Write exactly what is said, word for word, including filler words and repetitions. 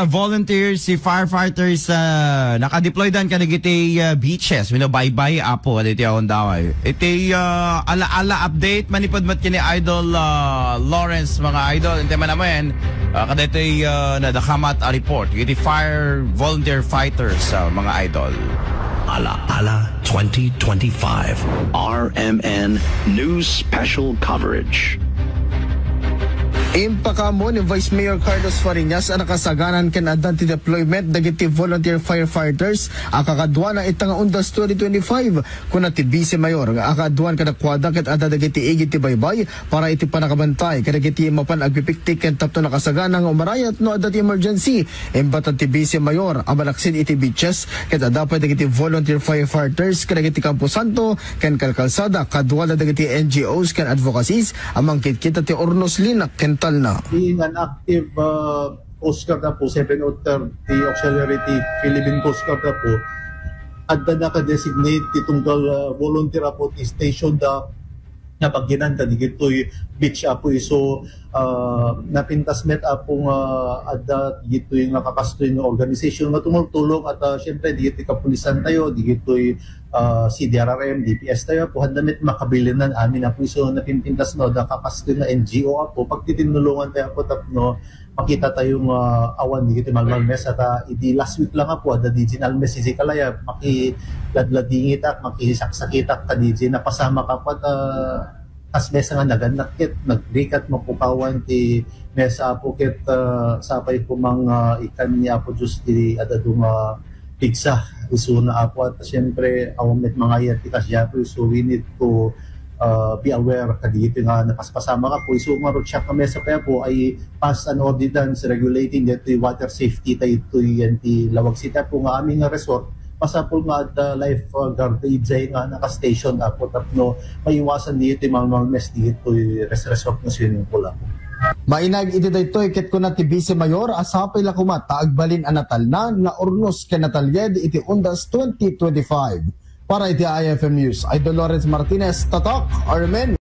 volunteers, ti firefighters, ah, nakadeploy dan kadagiti, ah, beaches, wenno baybay, Apo, kadagiti awan daway. Iti, ah, ala-ala update, manipud met ken ni Idol, ah, Lawrence, mga idol. Intay man amin, ah, kadagiti, ah, nadakamat a report. Iti fire volunteer fighters, ah, mga idol. Ala-ala twenty twenty-five. R M N News Special Coverage. Impakaammo ni Vice Mayor Carlos Fariñas a nakasaganan ken addan ti deployment dagiti volunteer firefighters a kakaduana ita nga Undas twenty twenty-five. Kuna ti Vice Mayor nga akaaduan kadakuada ket adda dagiti igid ti baybay para iti pannakabantay kadagiti mapan agpipiktik ken tapno nakasagana nga umarayat no adda ti emergency. Imbaton ti Vice Mayor a malaksid iti beaches ket adda pay dagiti volunteer firefighters kadagiti kamposanto ken kalkalsada, kaduada dagiti N G Os ken advocacies a mangkitkita ti urnos, linak ken talna. Being an active, uh, Coast Guard, Apo, seven oh third, ti auxiliary ti Philippine Coast Guard, Apo, adda naka-designate ti tunggal, uh, volunteer, Apo, ti station da napaginan kadagitoy beach, Apo. So, ah, napintas met, Apo, nga adda ditoy nga kakastoy nga organization nga tumultulong at, ah, siyempre, ditoy kapulisan tayo, ditoy, ah, C D R R M, D P S tayo, Apo, handa met makabilinan amin, Apo. So, napimpintas no, da kakastoy nga N G O, Apo, pagtitinulungan tayo, Apo, tapno makita tayo nga awan dagiti malmalmes. At, ah, idi last week lang, Apo, adda D J nalmes idiay Kalayab, makiladladingitak, makisaksakitak ka D J, napasamak, Apo, at, ah, kas mesa nga nagannak ket nagrigat mapukawan ti mesa, Apo, ket, ah, sapay koma nga, ah, ikan ni Apo Dios ti ad-adu nga pigsa isuna, Apo, at siyempre, awan met mangayat ti kasdiay, Apo, so we need to, ah, be aware kadagitoy nga napaspasamak, Apo. Isu nga rutsak nga mesa pay, Apo, ay pass an ordinance regulating ditoy water safety daytoy iti Laoag City, Apo, nga amin nga resort, masapul nga adda life, uh, guard idiay nga naka-station, Apo, tapno maiwasan ditoy malmalmes ditoy res-, resort nga swimming pool, Apo. Mainag iti daytoy ket kuna ti Vice Mayor a sapay la koma ta agbalin a natalna, naurnos ken natalied iti Undas twenty twenty-five. Para iti I F M News, Idol Lawrence Martinez, Tatak, Armen.